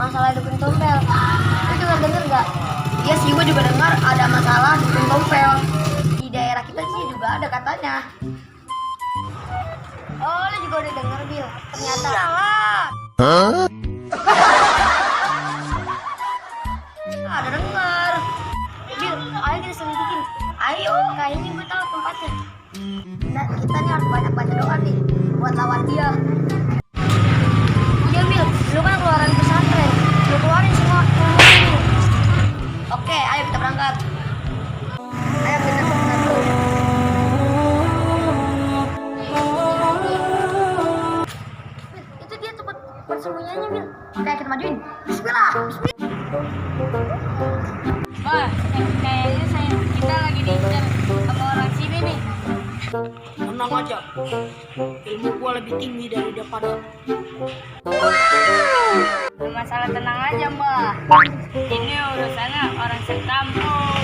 masalah dukun tompel. Lu juga denger nggak? Iya sih, gue juga dengar ada masalah dukun tompel. Di daerah kita sih juga ada katanya. Oh, lu juga udah denger, Bil? Ternyata. Iyalah. Hah? Ada denger. Bil, ayo kita selidikin. Ayo, kayaknya gue tahu tempatnya. Nah, kita nih harus banyak-banyak doa nih buat lawan dia. Iya, Bil, lu kan keluaran pesantren. Lu keluarin semua ilmu. Oke, ayo kita berangkat. Ayo kita berangkat dulu. Itu dia tempat persembunyiannya, Bil. Oke, kita majuin. Bismillah. Wah, kayaknya kita lagi diincar sama orang sini nih. Tenang aja, ilmu gua lebih tinggi daripada. Masalah tenang aja, Mbak. Ini urusannya orang sekampung.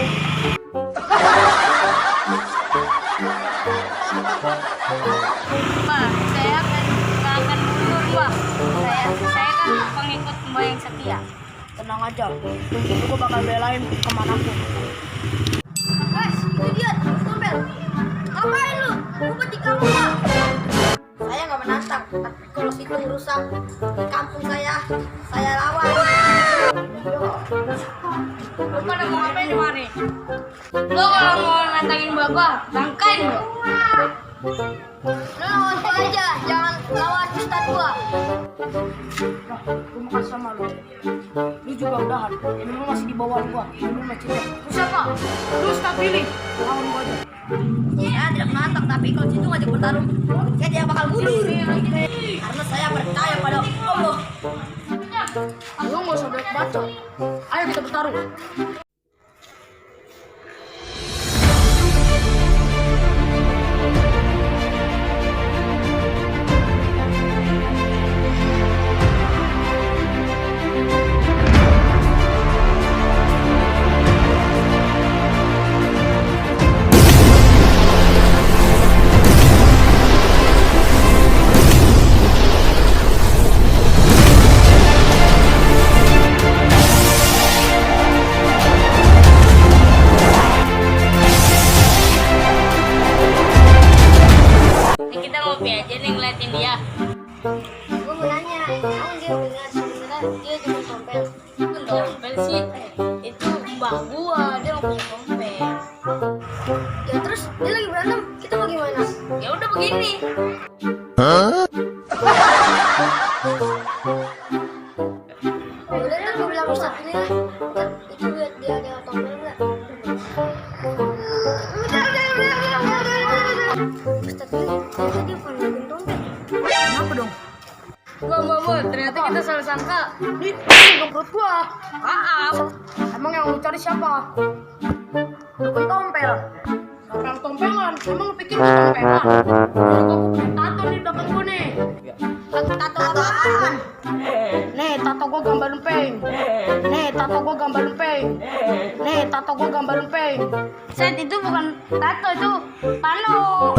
Mbak, saya nggak akan mundur, Mbak. Saya kan pengikut Mbak yang setia. Tenang aja, gua bakal belain kemanapun. Guys, itu dia, tompel. Ngapain lu? Ngumpet di kampung, Pak. Saya nggak menantang, tapi kalau situ rusak di kampung saya lawan. Lu pada mau ngapain di mari? Lu kalau mau nantangin Bapak, langkain lu. Lu lawan gua aja, jangan lawan Ustadz gua. Nah, gua mau kasih sama lu. Lu juga udahan, ilmu masih di bawah gua, ilmu masih di. Lu siapa? Lu start pilih, lawan gua aja. Saya tidak menantang, tapi kalau situ ngajak bertarung, saya tidak bakal mundur. Karena saya percaya pada Allah. Lu nggak usah banyak baca. Ayo kita bertarung. Ini kita ngopi aja nih ngeliatin dia. Gua mau nanya, emang dia benar sebenarnya dia juga tompel? Bukan tompel sih, itu mbak gua, dia nggak punya tompel. Ya terus dia lagi berantem, kita mau gimana? Ya udah begini. Ya udah ntar gua bilang Ustadz ini lah. Ntar itu lihat dia ada tompel nggak? Ustadz ini ternyata dia bukan bikin tompel. Kenapa dong? Mbak, ternyata kita salah sangka. Ini dong perut gua. Maaf. Emang yang lu cari siapa? Dukun tompel. Orang tompelan. Emang lu pikir gua tompelan? Gua punya tato di belakang gua nih. Tato apaan? Nih, tato gua gambar lempeng. Nih, tato gua gambar lempeng. Nih, tato gua gambar lempeng. Set itu bukan tato, itu pano.